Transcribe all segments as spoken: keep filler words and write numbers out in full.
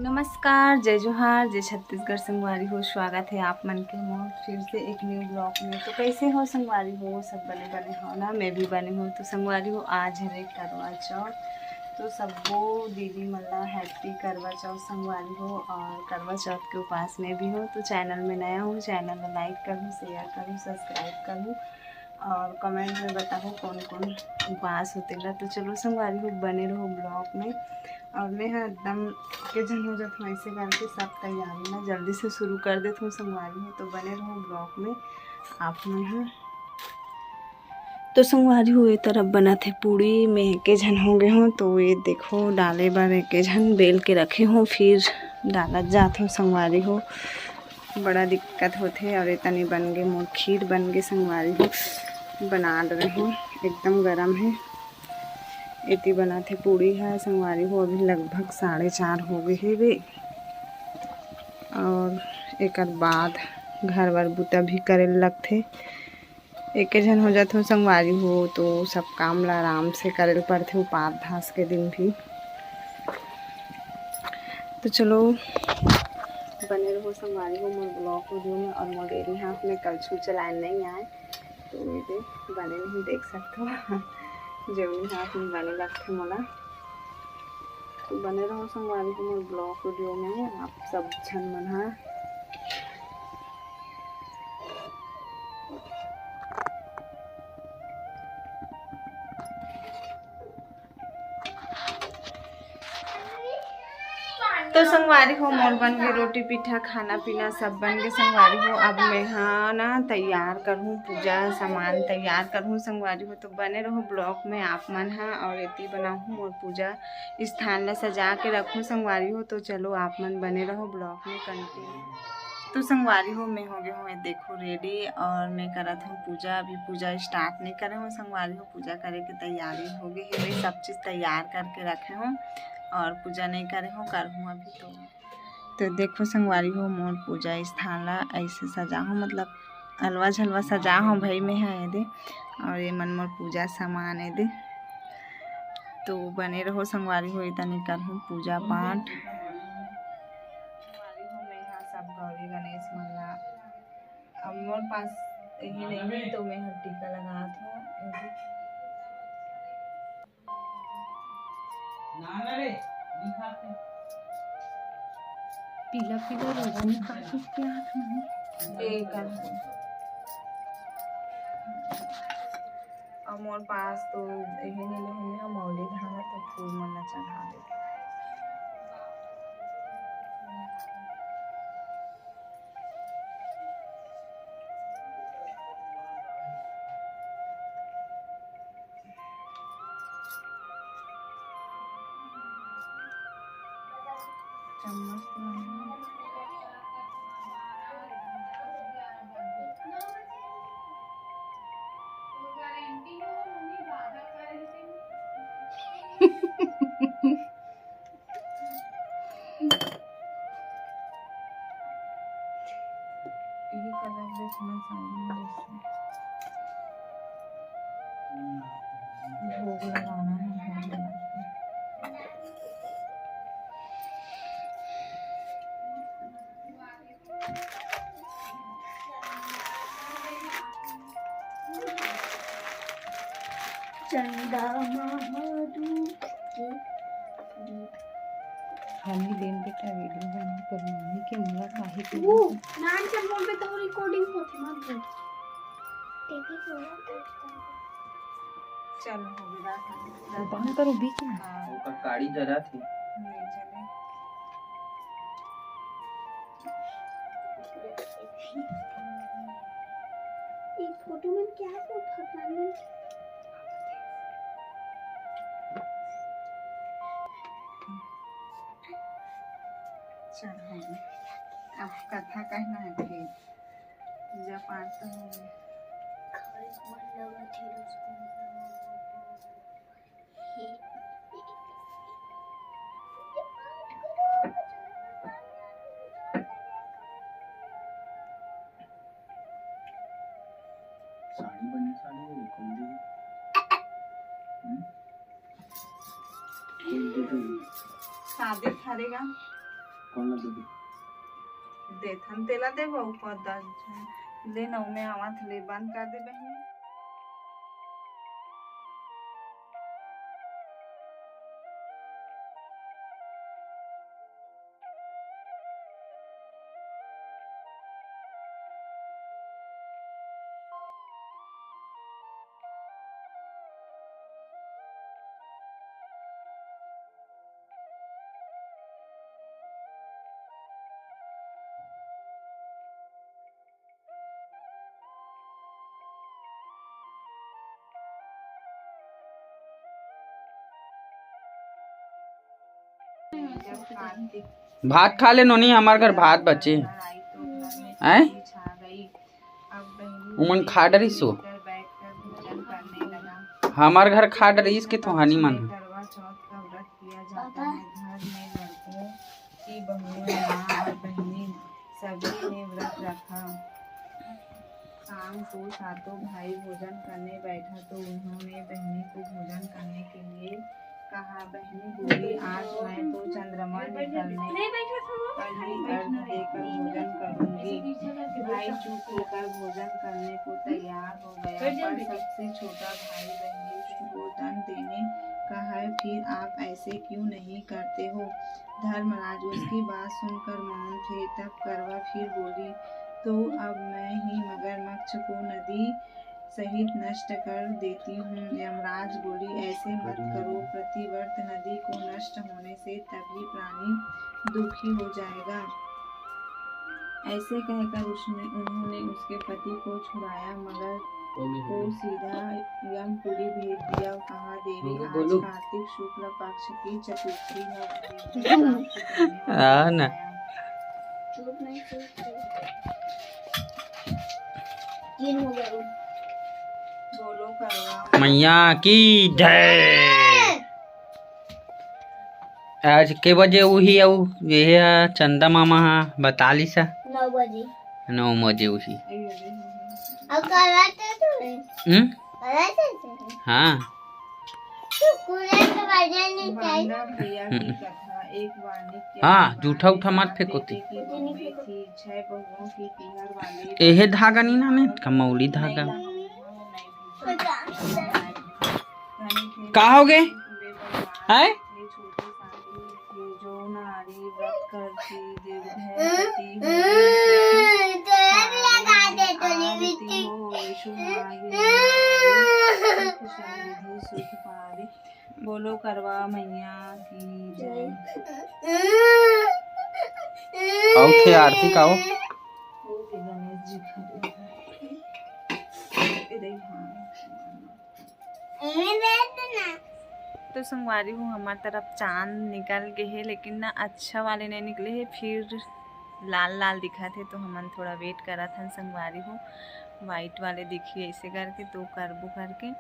नमस्कार, जय जोहार, जय छत्तीसगढ़ संगवारी हो। स्वागत है आप मन के मोर फिर से एक न्यू ब्लॉग में। तो कैसे हो संगवारी हो, सब बने बने हो ना? मैं भी बने हूँ। तो संगवारी हो, आज हरे करवा चौथ, तो सबो दीदी मन ला हैप्पी करवा चौथ संगवारी हो। और करवा चौथ के उपास में भी हो, तो चैनल में नया हो, चैनल ला लाइक करूँ, शेयर करूँ, सब्सक्राइब करूँ और कमेंट में बताओ कौन कौन उपास होते ला। तो चलो संगवारी हो, बने रहो ब्लॉग में। और मैं ह एकदम के झन हो जात हूँ, ऐसे करके सब तैयारी ना जल्दी से शुरू कर देत हूँ संगवारी हो। तो बने रहो ब्लॉग में आप मन ह। तो संगवारी हो, ये तरफ बनत हे पूड़ी, मैं एके झन हो गए हूँ। तो ये देखो, डाले बर एके झन बेल के रखे हूँ, फिर डालत जात हूँ संगवारी हो। बड़ा दिक्कत होथे। और ये तनी बन गे मोर खीर, बन गे संगवारी हो, बना डरे हूँ, एकदम गरम है। एती बनत हे पूड़ी है संगवारी हो, अभी लगभग साढ़े चार हो गए हे बे। और एकर बाद घर वर बुता भी करे ल लगथे। एके झन हो जाथों संगवारी हो, तो सब काम ला आराम से करे ल पड़थे, उपास धास के दिन भी। तो चलो, बने रहो संगवारी हो मोर ब्लॉग वीडियो में। और मोर डेरी हाथ में कलछुल चलाए नहीं आए, तो ये दे बने नहीं देख सकते हो। जेवनी हाथ में बने लगथे मोला। तो बने रहो संगवारी हो मोर ब्लॉग वीडियो में, आप सब झन मन हा। तो संगवारी हो, मोर बन गे रोटी पीठा, खाना पीना सब बन गे संगवारी हो। अब मैं हा ना तैयार करहूँ, पूजा सामान तैयार करहूँ संगवारी हो। तो बने रहो ब्लॉग में आप मन हा। और एती बनाहूँ मोर पूजा स्थान ला सजा के रखहूँ संगवारी हो। तो चलो आप मन बने रहो ब्लॉग में कंटिन्यू। तो संगवारी हो, मैं हो गए हूँ, ये देखो, रेडी। और मैं करत हूँ पूजा। अभी पूजा स्टार्ट नहीं करे हूँ संगवारी हो, पूजा करे के तैयारी हो गई है, मैं सब चीज़ तैयार करके रखे हूँ और पूजा नहीं करे हूँ, करहूँ अभी। तो तो देखो संगवारी हो, मोर पूजा स्थान ला ऐसे सजा हूँ, मतलब अलवा झलवा सजा हूँ भाई मैं हा, ये दे। और ये मन मोर पूजा सामान, ये दे। तो बने रहो संगवारी हो, ये तनी करहूँ पूजा पाठ। संगवारी हो, मैं हा सब गौरी गणेश मन ला, अब मोर पास यही नहीं है, तो मैं हा टीका लगात हूँ, ये दे। पीला पीला रोगन काहे के हाथ में? ये कर। अब मोर पास तो यही नहीं है, हम मौली धाना तो फूल मन ला चढ़ा दे। चम्मच तो नहीं है। ये कलर देखना चाहिए जैसे। भोग लगाना है, भोग लगा के। चंदा महादूत के दीप। खाली दिन बेटा वीडियो बना कर मम्मी के मुलाकात है। वो नान से बोल पे तो रिकॉर्डिंग होती मत बोल। टीवी खोलो तो चल, हो गया। बंद करो बीच में। हाँ। ओकर काड़ी जरा थी। ले चले। ये फोटो में क्या है? वो भगवान में चल, हो गया। अब कथा कहना है फिर। पूजा पाठ तो हो गया। साड़ी बनी, साड़ी है, कौन दी? हम्म? कौन दी तू? सादे थारेगा। देथन तेला देबो, ऊपर दस झन। ले न, ओमे आवत ले, बंद कर दे बहिनी। भात खा ले नोनी, हमार घर भात बचे। हैं? उमन खा डरिस हो। हमार घर खा डरिस के तो हानि मन। करवा चौथ का व्रत किया जाता है। घर में लड़कों की बहुएं, माँ और बहनें सभी ने व्रत रखा। शाम को सातों भाई भोजन करने बैठा तो उन्होंने बहनी को भोजन करने के लिए कहा। बहनी बोली, आज मैं तो चंद्रमा निकलने पर ही अर्घ देकर भोजन करूंगी। भाई चुप होकर भोजन करने को तैयार हो गया, पर सबसे छोटा भाई बहनी को दंड देने कहा, फिर आप ऐसे क्यों नहीं करते हो? धर्मराज उसकी बात सुनकर मौन थे। तब करवा फिर बोली, तो अब मैं ही मगरमच्छ को नदी सहित नष्ट कर देती हूँ। यमराज बोली, ऐसे मत करो, प्रतिवर्त नदी को नष्ट होने से तभी प्राणी दुखी हो जाएगा। ऐसे कहकर उसने, उन्होंने उसके पति को छुड़ाया, मगर को सीधा यमपुरी भेज दिया। कहा, देवी, आज कार्तिक शुक्ल पक्ष की चतुर्थी है। हाँ ना। चुप नहीं, चुप, चुप। तीन हो गए। बोलो करवा। मैया की जय। आज के बजे उही अउ ये ह चंदा मामा ह बता लिस ह। नौ बजे। नौ बजे उही। अब कल आते तो है। हम्म? कल आते तो है। हाँ। तो कुलर के बजे नहीं चाहिए। हम्म। हाँ, जूठा उठा मत फेंको ती। एहे धागा नहीं ना, नहीं, कमौली धागा। का हो गे? हैं? बोलो करवा मैया की जय। आओ थे आरती का हो। गणेश जी खड़े हैं। तो संगवारी हो, हमार तरफ चांद निकल गए हे, लेकिन ना अच्छा वाले नहीं निकले हे, फिर लाल लाल दिखत हे। तो हमन थोड़ा wait करत हन संगवारी हो, white वाले दिखी ऐसे करके, तो करबो करके।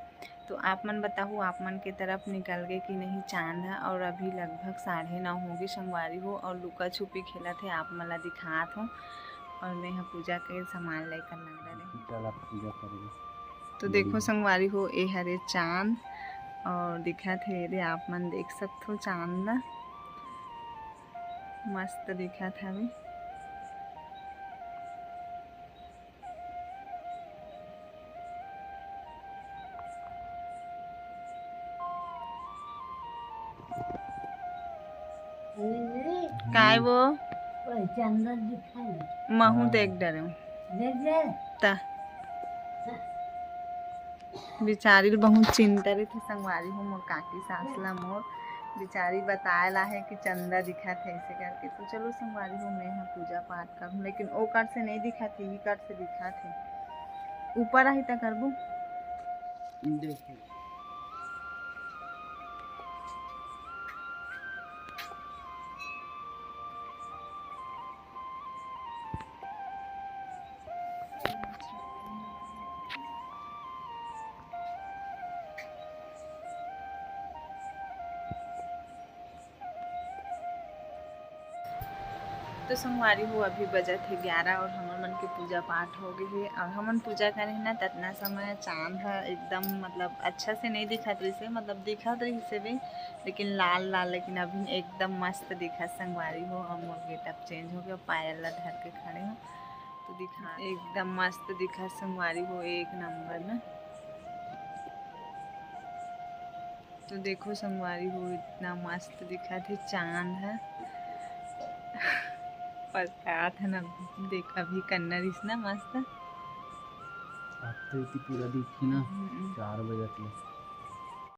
तो आप मन बताहू, आप मन के तरफ निकल गए कि नहीं चांद ह? और अभी लगभग साढ़े नौ होगे संगवारी हो, और लुका छुपी खेलत हे, आप मन ला दिखात हो। और मैं ह पूजा के सामान लेकर लग रहे। चल, आप पूजा करेंगे। तो देखो संगवारी हो, ए हरे चांद और दिखत हे रे, आप मन देख सकत हो चांद ला, मस्त दिखत हवे। काय वो? महू देख डरे। त बिचारी ल बहुत चिंता रहिथे संगवारी हो, मोर काकी सास ला मोर। बिचारी बताए ला हे कि चंदा दिखत हे ऐसे करके। तो चलो संगवारी हो, मैं ह पूजा पाठ करहूँ, लेकिन ओ कर से नहीं दिखत हे, ई कर से दिखत हे। ऊपर आही त करबो। देखो। तो संगवारी हो, अभी बजत हे ग्यारह और हमर मन पूजा पाठ हो गई है। अब हमन पूजा करे ना, ततना समय चांद ह एकदम, मतलब, अच्छा से नहीं दिखत रहिसे, मतलब, दिखत रहिसे भी, लेकिन लाल लाल, लेकिन अभी एकदम मस्त दिखत संगवारी हो। अब मोर गेटअप चेंज हो गया, पायल ला धर के खड़े हो तो दिखा, एकदम मस्त दिखत संगवारी हो, एक नंबर ना। तो देखो संगवारी हो, इतना मस्त दिखत हे चांद ह। परसात ह ना, देख, अभी कन्ना रिस ना मस्त। अब तो इति पूरा दिखी ना, हम्म। चार बजे तक।